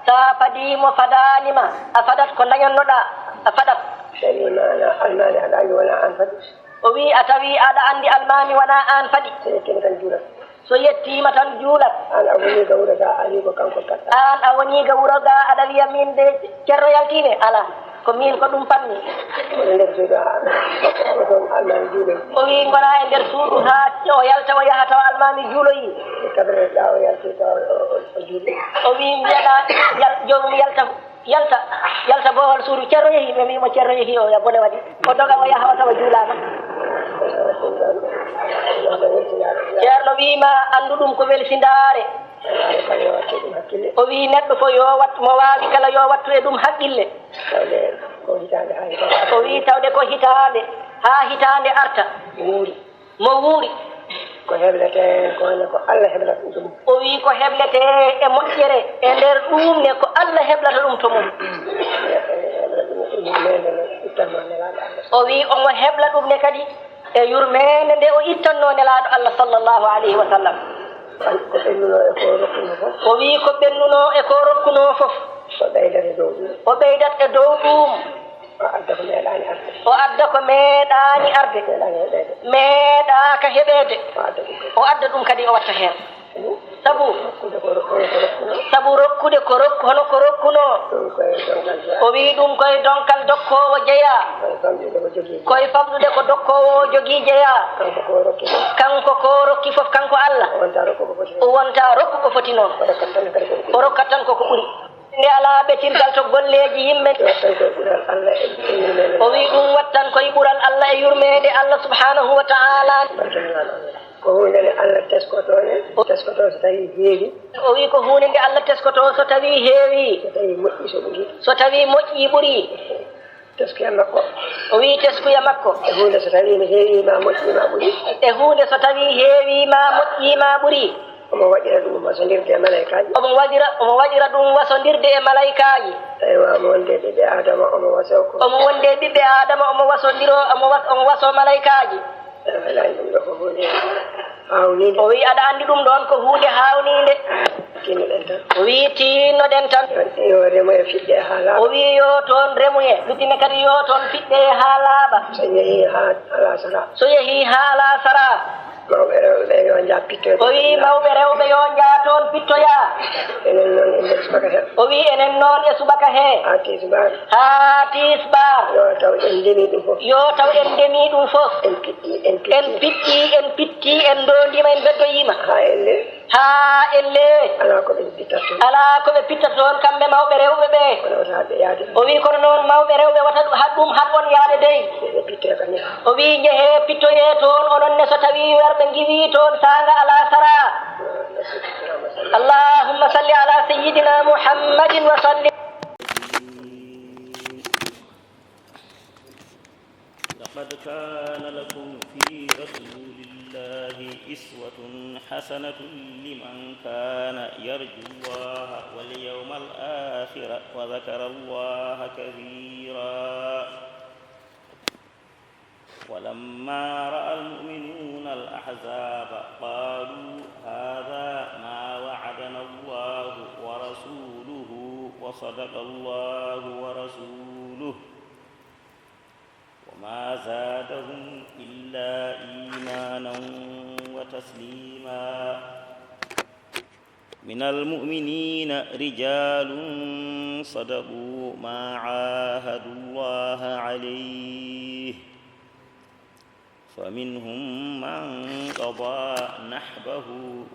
sa fadii mo fadaani ma, a fadat ko dañannoɗaa, a fadat. Tawi ma na almaami aɗa anndi wonaa aan fadi. O wi'i a tawi aɗa anndi almaami wonaa aan fadi. So yettiima tan juulat. So yettiima tan juulat. Aan a wonii ga wuro ga, a wii ko kanko paɗɗa. Aan a wonii ga wuro ga, aɗa wiya miin de Ceerno yaltiimi? Alaa. Ko miin ko ɗum paɗmi. Wona nder suudu haa o toon almaami juuloyi. O wi'i ngona e nder suudu haa o yalta o yaha tawa almaami juuloyi. Ɓe kaɓirata o yalti tawa o, o, o juuli. O wi'i mbiyaɗa yal-, joomum yalta, yalta, yalta boowal suudu. Ceerno yehi, ɓe mbi'i mo Ceerno yehi o ya bone waɗi. O doga o yaha o tawa juulaama. Ceerno wi'i ma anndu ɗum ko welsindaare. O wi'i neɗɗo fof yo wattu, mo waawi kala yo wattu e ɗum haqqille. Tawde ko hitaande haa hitaande. O wi'i tawde ko hitaande haa hitaande arta. Wuuri. Mo wuuri. Ko hebletee ko ne ko Allah heblata ɗum. O wi'i ko hebletee e moƴƴere e nder ɗum ne ko Allah heblata ɗum to mum. Hebla ɗum e yurmeende nde ittanno Nelaaɗo Allah. O wi'i omo hebla ɗum ne kadi e yurmeende nde o ittanno Nelaaɗo Allah sallallahu alayhi wa sallam. Ko ɓennunoo e ko rokkunoo fof. O wi'i ko ɓennunoo e ko rokkunoo fof. O ɓeydat e dow ɗum. O ɓeydat e dow ɗum. O adda ko meeɗaani arde. O adda ko meeɗaani arde. Meeɗaani heɓeede. Meeɗaaka heɓeede. O adda ɗum kadi. O adda ɗum kadi o watta heen. Sabu, sabu rokkude ko rokku, hono ko rokkunoo. O wi'i ɗum koye donkal dokkoowo jeyaa. Koye famɗude ko dokkoowo o jogii jeyaa. Kanko ko rokki fof, kanko Allah. O wonta rokku ko foti noon. O rokkat tan ko ko ɓuri. Nde alaa ɓetirgal to golleeji yimɓe. O wi'i ɗum wattan koye ɓural Allah e yurmeende Allah subhanahu wa ta'ala. Ko huunde nde Allah teskotoo ne, teskotoo so tawii heewi. O wi'i ko huunde nde Allah teskotoo so tawii heewi. So tawii moƴƴi, so ɓuri. So tawii moƴƴi ɓuri. Teskuya makko. O wi'i teskuya makko. E huunde so tawii ne heewi ma moƴƴi ma ɓuri. E huunde so tawii heewi ma moƴƴi ma ɓuri. Omo waɗira ɗum wasondirde e malaykaaji. Omo waɗira, omo waɗira ɗum wasondirde e malaykaaji. Eywa, omo wonde ɓiɓɓe Aadama, omo wasoo ko. Omo wonde ɓiɓɓe Aadama, omo wasondiro, omo was-, omo wasoo malaykaaji. Aɗa anndi ɗum ɗo ko huunde haawniinde. O wi'i, aɗa anndi ɗum ɗoon ko huunde haawniinde. Tinnoɗen tan. O wii, "Tinnoɗen tan." Yo remo e fiɗɗe haa laaɓa. O wii, "Yo toon remoye, luttine kadi yo toon fiɗɗe haa laaɓa." So yehii haa alasara. So yehii haa alasara. Mawɓe rewɓe ɓe yo njah pittoye. O wii, "Mawɓe rewɓe yo njah toon pittoya." Enen noon e nder subaka he. O wii, "Enen noon e subaka he." Haa tisbaar. Haa tisbaar. Yo taw en ndemi ɗum fof. Yo taw en ndemi ɗum fof. En pitti, en pitti. En pitti, en pitti, en ndondiima, en beddoyiima. Haa en le. Haa elle. Alaa ko ɓe pittata toon. Alaa ko ɓe pittata toon, kamɓe mawɓe rewɓe ɓe. Kono wata haɗ ɓe yahde. O wii, "Kono noon, mawɓe rewɓe, wata ɗum haɗ, ɗum haɗ on yahde dey." Ɓe pittoye ka ñaha. O wii, "Njehee pittoyee toon, onon ne, so tawii werɓe ngiwii toon saanga alasara." Allahumma salli ala sayyidina Muhammadin wa sallim. لقد كان لكم في رسول الله أسوة حسنة لمن كان يرجو الله واليوم الآخر وذكر الله كثيرا. ولما رأى المؤمنون الأحزاب قالوا هذا ما وعدنا الله ورسوله وصدق الله ورسوله وما زادهم إلا إيمانا وتسليما. من المؤمنين رجال صدقوا ما عاهدوا الله عليه فمنهم من قضى نحبه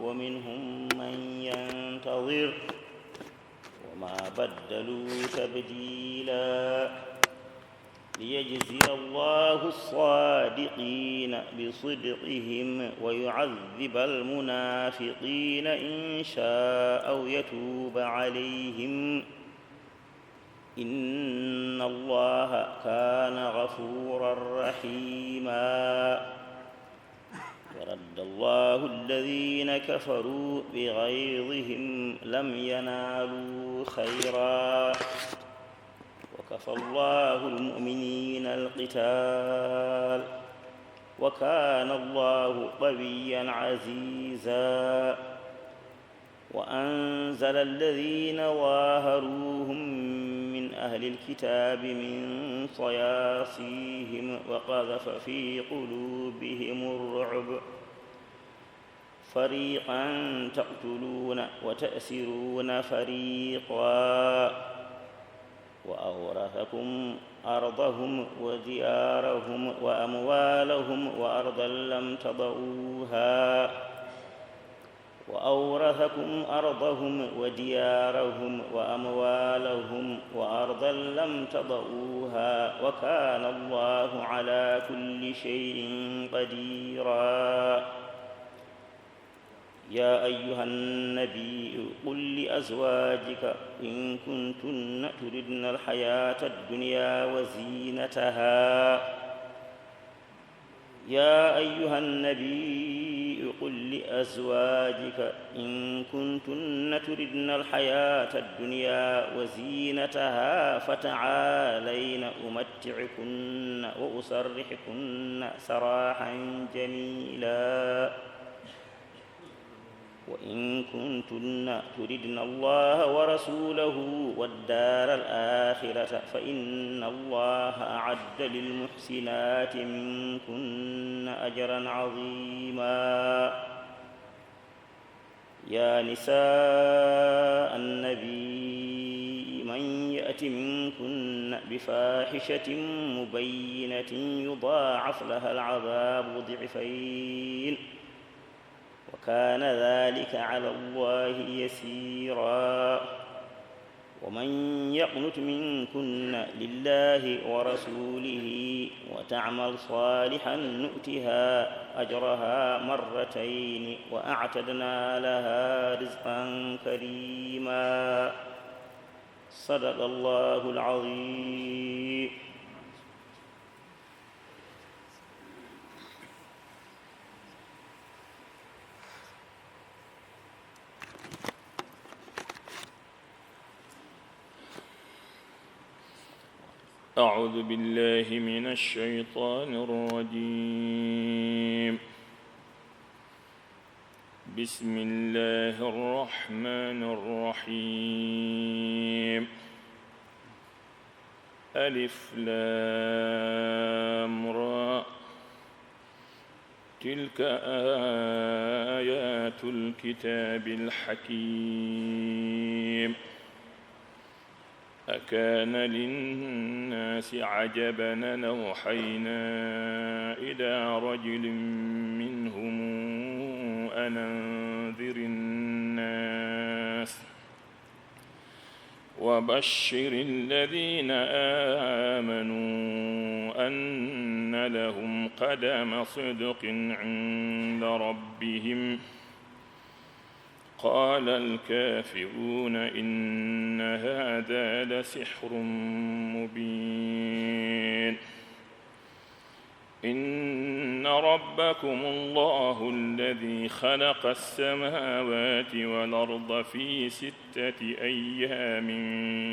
ومنهم من ينتظر وما بدلوا تبديلا. ليجزي الله الصادقين بصدقهم ويعذب المنافقين إن شاء أو يتوب عليهم إن الله كان غفورا رحيما. ورد الله الذين كفروا بغيظهم لم ينالوا خيرا وكفى الله المؤمنين القتال وكان الله قويا عزيزا. وأنزل الذين ظاهروهم من أهل الكتاب من صياصيهم وقذف في قلوبهم الرعب فريقا تقتلون وتأسرون فريقا وأورثكم أرضهم وديارهم وأموالهم وأرضا لم تطئوها وأورثكم أرضهم وديارهم وأموالهم وأرضا لم تطئوها وكان الله على كل شيء قديرا. يا أيها النبي قل لأزواجك إن كنتن تردن الحياة الدنيا وزينتها يا أيها النبي قل لأزواجك إن كنتن تردن الحياة الدنيا وزينتها فتعالين أمتعكن وأسرحكن سراحا جميلا. وإن كنتن تردن الله ورسوله والدار الآخرة فإن الله أعد للمحسنات منكن أجرا عظيما. يا نساء النبي من يأت منكن بفاحشة مبينة يضاعف لها العذاب ضعفين وكان ذلك على الله يسيرا. ومن يقنت منكن لله ورسوله وتعمل صالحا نؤتها أجرها مرتين وأعتدنا لها رزقا كريما. صدق الله العظيم. أعوذ بالله من الشيطان الرجيم. بسم الله الرحمن الرحيم. ألف لام را. تلك آيات الكتاب الحكيم. أكان للناس عجبا أن أوحينا إلى رجل منهم أن أنذر الناس وبشر الذين آمنوا أن لهم قدم صدق عند ربهم. قال الكافرون إن هذا لسحر مبين. إن ربكم الله الذي خلق السماوات والأرض في ستة أيام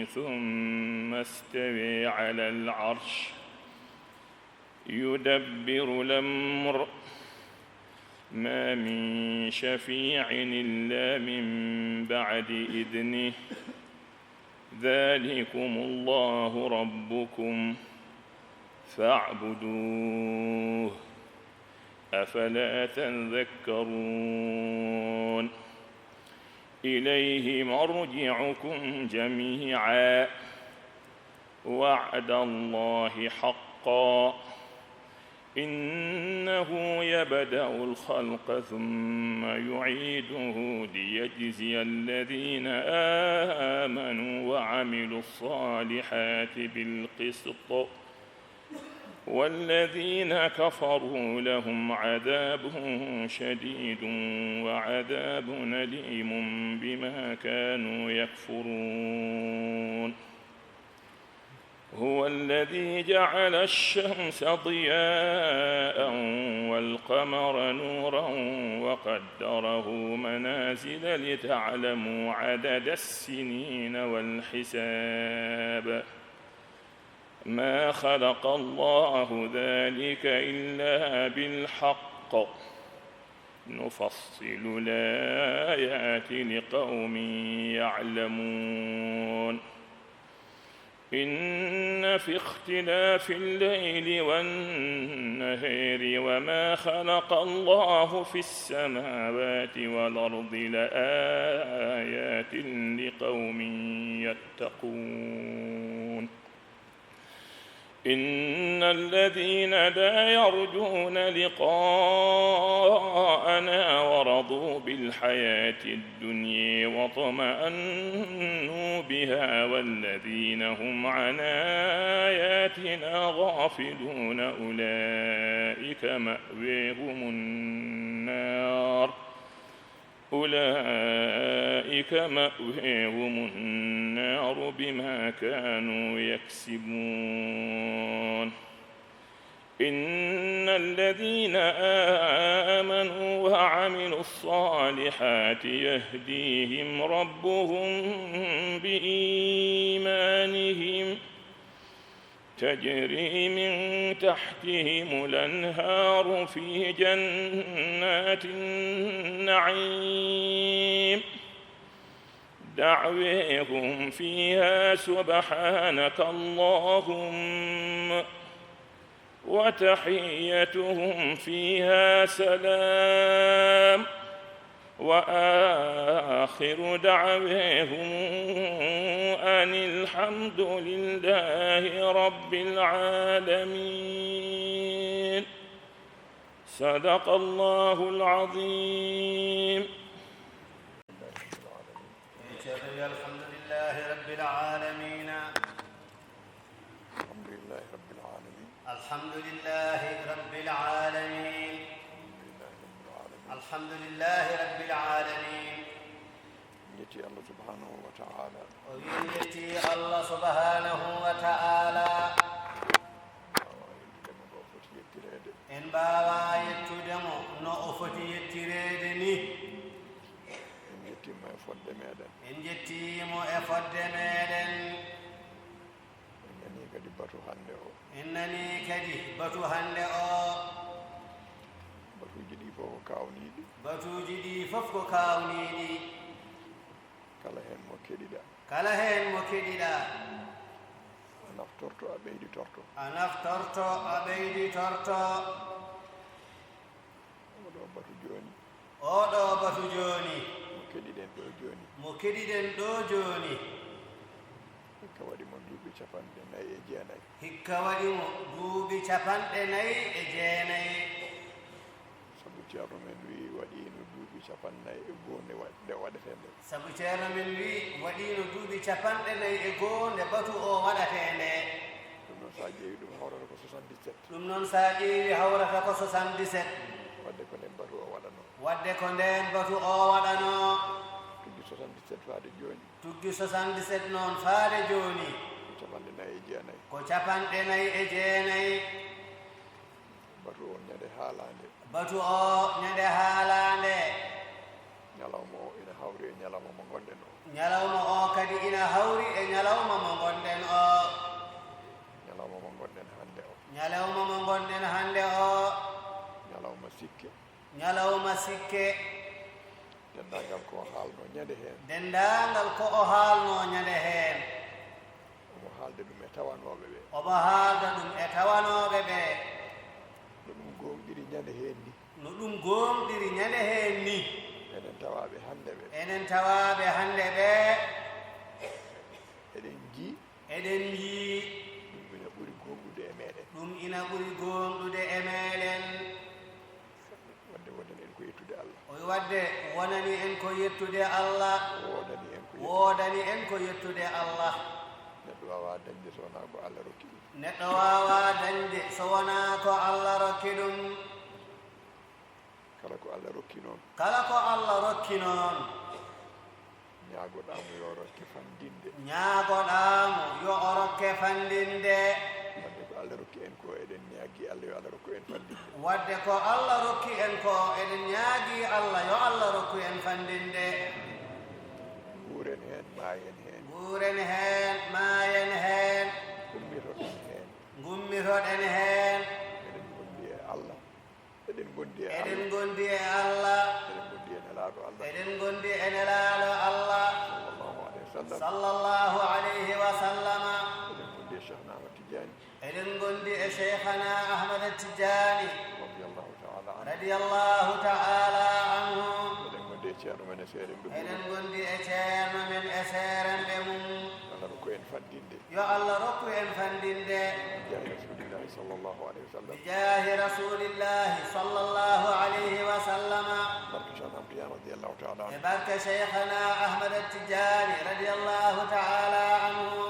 ثم استوى على العرش يدبر الأمر ما من شفيع إلا من بعد إذنه ذلكم الله ربكم فاعبدوه أفلا تذكرون. إليه مرجعكم جميعا وعد الله حقا إنه يبدأ الخلق ثم يعيده ليجزي الذين آمنوا وعملوا الصالحات بالقسط والذين كفروا لهم عذاب شديد وعذاب أليم بما كانوا يكفرون. هو الذي جعل الشمس ضياء والقمر نورا وقدره منازل لتعلموا عدد السنين والحساب ما خلق الله ذلك إلا بالحق نفصل الآيات لقوم يعلمون. إن في اختلاف الليل والنهار وما خلق الله في السماوات والأرض لآيات لقوم يتقون. إن الذين لا يرجون لقاءنا ورضوا بالحياة الدنيا واطمأنوا بها والذين هم عن آياتنا غافلون أولئك مأواهم النار أولئك مأواهم النار بما كانوا يكسبون. إن الذين آمنوا وعملوا الصالحات يهديهم ربهم بإيمانهم تجري من تحتهم الأنهار في جنات النعيم دعواهم فيها سبحانك اللهم وتحيتهم فيها سلام وآخر دعواهم أن الحمد لله رب العالمين. صدق الله العظيم. الحمد لله رب العالمين. الحمد لله رب العالمين. الحمد لله رب العالمين. الحمد لله رب العالمين. الحمد لله رب العالمين. En njetti Allah subhanahu wa ta'ala. O wi en njetti Allah subhanahu wa ta'ala. En mbaawa yettudemo no o foti yettireede. En mbaawa yettude mo no o foti yettireede ni. En njettimo e fodde meɗen. En njettimo e fodde meɗen. En nani kadi batu hannde o. En nani kadi batu hannde o. Batuuji ɗi fof ko kawni. Batuuji ɗi fof ko kaawniiɗi. Kala heen mo keɗiɗaa. Kala heen mo keɗiɗaa. A naftorto, a ɓeyditorto. A naftorto, a ɓeyditorto. Oɗo batu jooni. Oɗo batu jooni. Mo keɗiɗen ɗo jooni. Mo keɗiɗen ɗo jooni. Hikka waɗi mo duuɓi capanɗe nayi e jeenayi. Hikka waɗi mo duuɓi capanɗe nayi e jeenayi. Sabu Ceerno men wiyi waɗiino duuɓi capanɗe nayi e goo nde wa-, nde waɗetee nde. Sabu Ceerno men wiyi waɗiino duuɓi capanɗe nayi e goo nde batu o waɗatee nde. Ɗum noon, so a ƴeewi ɗum, hawrata ko soixante-dix-sept. Ɗum noon, so a ƴeewi, hawrata ko soixante-dix-sept. Waɗde ko ndeen batu o waɗanoo. Waɗde ko ndeen batu o waɗanoo. Tuggi soixante-dix-sept faade jooni. Tuggi soixante-dix-sept noon faade jooni. Ko capanɗe nayi e jeenayi. Ko capanɗe nayi e jeenayi. Batu o ñande haalaande. Batu o ñande haalaande. Ñalawma o ina hawri e ñalawma mo ngonɗen o. Ñalawma o kadi ina hawri e ñalawma mo ngonɗen o. Ñalawma mo ngonɗen hannde o. Ñalawma mo ngonɗen hannde o. Ñalawma sikke. Ñalawma sikke. Denndaangal ko o haalno ñande heen. Denndaangal ko o haalno ñande heen. Omo haalda ɗum e tawanooɓe ɓe. Omo haalda ɗum e tawanooɓe ɓe. No ɗum gooŋɗiri ñande heen ni. No ɗum gooŋɗiri ñande heen ni. Enen tawaaɓe hannde ɓe. Enen tawaaɓe hannde ɓe. Eɗen njii. Eɗen njii. Ɗum ina ɓuri gooŋɗude e meɗen. Ɗum ina ɓuri gooŋɗude e meɗen. Waɗde wonani en ko yettude Allah. O waɗde wonani en ko yettude Allah. Woodani en ko yettude. Woodani en ko yettude Allah. Neɗɗo waawaa dañde so wonaa ko Allah rokki ɗum. Neɗɗo waawaa dañde so wonaa ko Allah rokki ɗum. Kala ko Allah rokki noon. Kala ko Allah rokki noon. Ñaagoɗaa mo yo o rokke fanndinde. Ñaagoɗaa mo yo o rokke fanndinde. Waɗde ko Allah rokki en ko, eɗen ñaagii Allah yo Allah rokku en fanndinde. Waɗde ko Allah rokki en ko, eɗen ñaagii Allah yo Allah rokku en fanndinde. Nguuren heen, maayen heen. Nguuren heen, maayen heen. Ummitoɗen heen. Ngummitoɗen heen. Eɗen ngondi e Allah. Eɗen ngondi e Allah. Eɗen ngondi e Allah. Eɗen ngondi e Nelaaɗo Allah. Eɗen ngondi e Nelaaɗo Allah. Sallallahu alayhi wa sallam. Sallallahu alayhi wa sallama. Eɗen ngondi e Cheikhna Ahmad Tidiane. Eɗen ngondi e Cheikhana Ahmad Tidiane. Radiyallahu ta'ala anhu. Radiyallahu ta'ala anhu. Eɗen ngondi e Ceerno men e seerenɓe. Eɗen ngondi e Ceerno men e seerenɓe mum. Allah rokku en fanndinde. Yo Allah rokku en fanndinde. Bijaahi Rasulillahi sallallahu alayhi wa sallam. Bijaahi Rasulillahi sallallahu alayhi wa sallama. Barke Cheikh Ahmad Tidiane radiyallahu ta'ala anhu. E barke Cheikhana Ahmad Tidiane radiyallahu ta'ala anhu.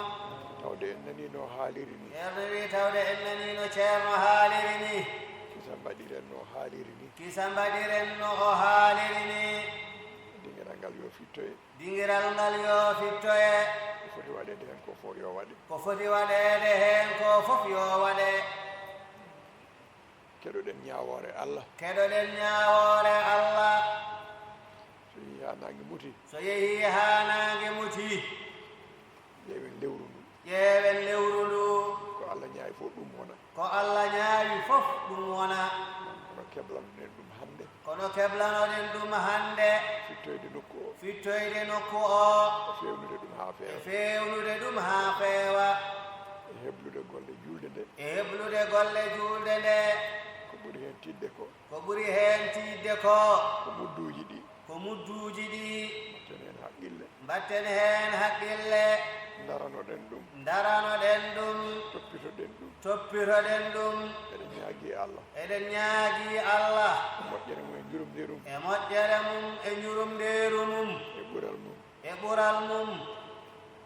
Tawde en nanii no haaliri ni. Ceerno wi tawde en nanii no Ceerno haaliri ni. Kisa mbaɗiren no haaliri ni. Kisa mbaɗiren no o haaliri ni. Dingiral ngal yo fittoye. Dingiral ngal yo fittoye. Ko foti waɗeede heen ko fof yo waɗe. Ko foti waɗeede heen ko fof yo waɗe. Keɗoɗen ñaawoore Allah. Keɗoɗen ñaawoore Allah. So yehii haa naange muti. So yehii haa naange muti. Ƴeewen lewru ndu. Ƴeewen lewru ndu. Ko Allah ñaawi fof ɗum wona. Ko Allah ñaawi fof ɗum wona. Kono keblanoɗen ɗum hannde. Kono keblanoɗen ɗum hannde. Fittoyde nokku o. Fittoyde nokku o. Feewnude ɗum haa feewa. E feewnude ɗum haa feewa. E heblude golle juulde nde. E heblude golle juulde nde. Ko ɓuri heen tiiɗde ko. Ko ɓuri heen tiiɗde ko. Ko mudduuji ɗi. Ko mudduuji ɗi. Mbaɗten heen haqqille. Mbaɗten heen haqqille. Ndaranoɗen ɗum. Ndaranoɗen ɗum. Toppitoɗen ɗum. Toppitoɗen ɗum. Eɗen ñaagii Allah. Eɗen ñaagii Allah. E moƴƴere mum e njurumdiru mum. E moƴƴere mum e njurumdiru mum. E ɓural mum. E ɓural mum.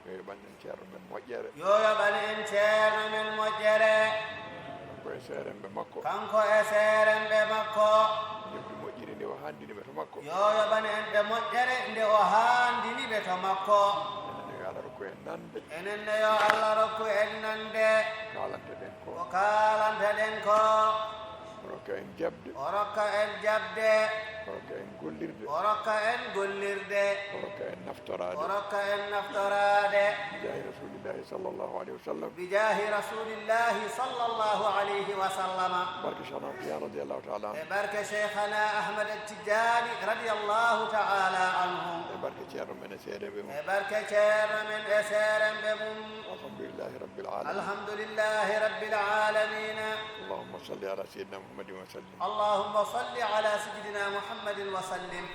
Yo yoɓan en Ceerno men moƴƴere. Yo yoɓan en Ceerno men moƴƴere. Kanko e seerenɓe makko. Kanko e seerenɓe makko. Njoɓdi moƴƴiri ndi o haandini ɓe to makko. Yo yoɓan en ɓe moƴƴere nde o haandini ɓe to makko. Enen ne yo Allah rokku en nande. Enen ne yo Allah rokku en nande. Ko kaalanteɗen ko. Ko kaalanteɗen ko. O rokka en jaɓde. O rokka en jaɓde. O rokka en gollirde. O rokka en gollirde. O rokka en naftoraade. O rokka en naftoraade. Bijaahi Rasulillahi sallallahu alayhi wa sallam. Bijaahi Rasulillahi sallallahu alayhi wa sallama. Barke Cheikhna Tijaan radiyallahu ta'ala anhu. E barke Cheikhna Ahmad Tijani radiyallahu ta'ala anhu. E barke Ceerno men e seedeeɓe mum. E barke Ceerno men e seerenɓe mum. Alhamdulillahi Rabbil Alamin. Alhamdulillahi Rabbil Alamin. Allahumma salli ala Sayyidina Muhammadin wa sallim. Allahumma salli ala Sayyidina Muhammadin wa sallim.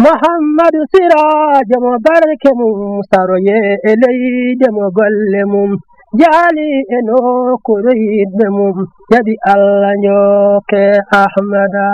Muhammadu Siraajo mo barke mum saroye e leyde mo golle mum jaali e nokkuure yiɗɓe mum jaɓi Allah njokke Ahmada.